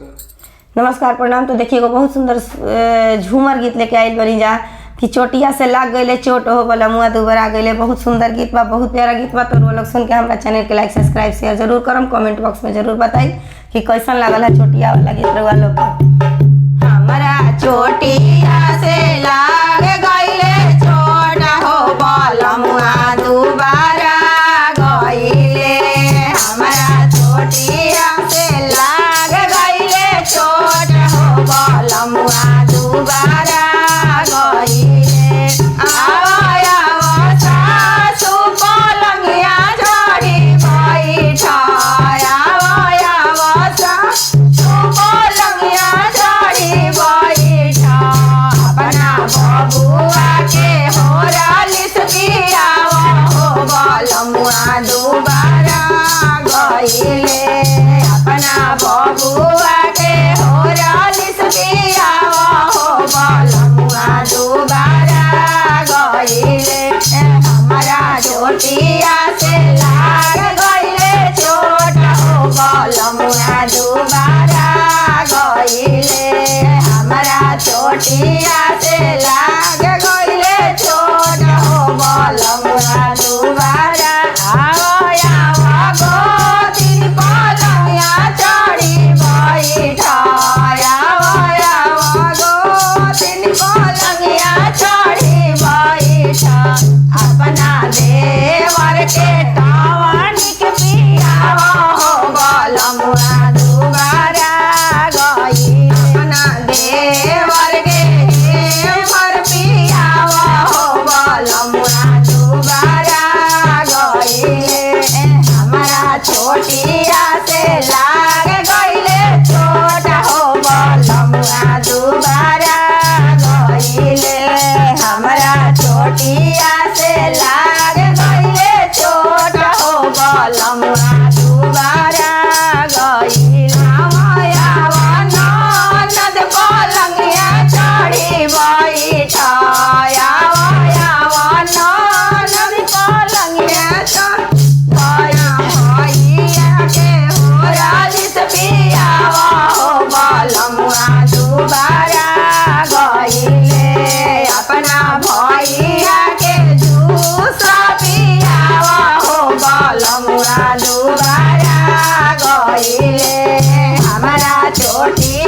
नमस्कार, प्रणाम। तो देखिए एगो बहुत सुंदर झूमर गीत लेके आइल बनी जा कि चोटिया से लाग गईले चोट हो बलमुआ दुबरा गईले। बहुत सुंदर गीत बा, बहुत प्यारा गीत बा। तो वो लोग सुन के हमरा चैनल के लाइक, सब्सक्राइब, शेयर जरूर करम। कमेंट बॉक्स में जरूर बताई कि कैसन लागल है चोटिया वाला गीत रउआ लोग के। हमरा चोटिया से लाग गईले चोट हो बलमुआ दुबारा गईले। हमरा चोटिया से लाग गईले चोट हो बलमुआ दुबारा गईले। आवा आवा सासु पलंगिया चढ़ी बैठ। आवा आवा सासु पलंगिया चढ़ी बैठ। अपना बबुआ के होरालिस पियावा हो बलमुआ दुबारा गईले। अपना बबुआ के होरालिस पियावा हो बलमुआ दुबारा गईले। हमारा चोटिया से लाग गईले चोट हो बलमुआ दुबारा गईले। हमारा चोटिया से लाग गईले चोट हो बलमुआ दुबारा। आओ आओ गोतिन पलंगिया चढ़ी बैठ। आओ आओ गोतिन पलंगिया चढ़ी बैठ। अपना देवर के टवनिक पियावा हो बलमुआ दुबारा गई। अपना देवर के हेमर पियावा हो बलमुआ दुबारा गईले। हमारा छोटिया से लाग गईले छोट हो बलमुआ दुबारा गईले। हमारा छोटिया से लाग गईले छोट हो बलमुआ दुबारा गईले। ननद पलंगिया चढ़ी बैठ। ननद पलंगिया भैया के होरालिस पियावा हो बलमुआ दुबारा गईले। अपना भैया के जूस पियावा हो बलमुआ दुबारा गईले। हमारा चोटी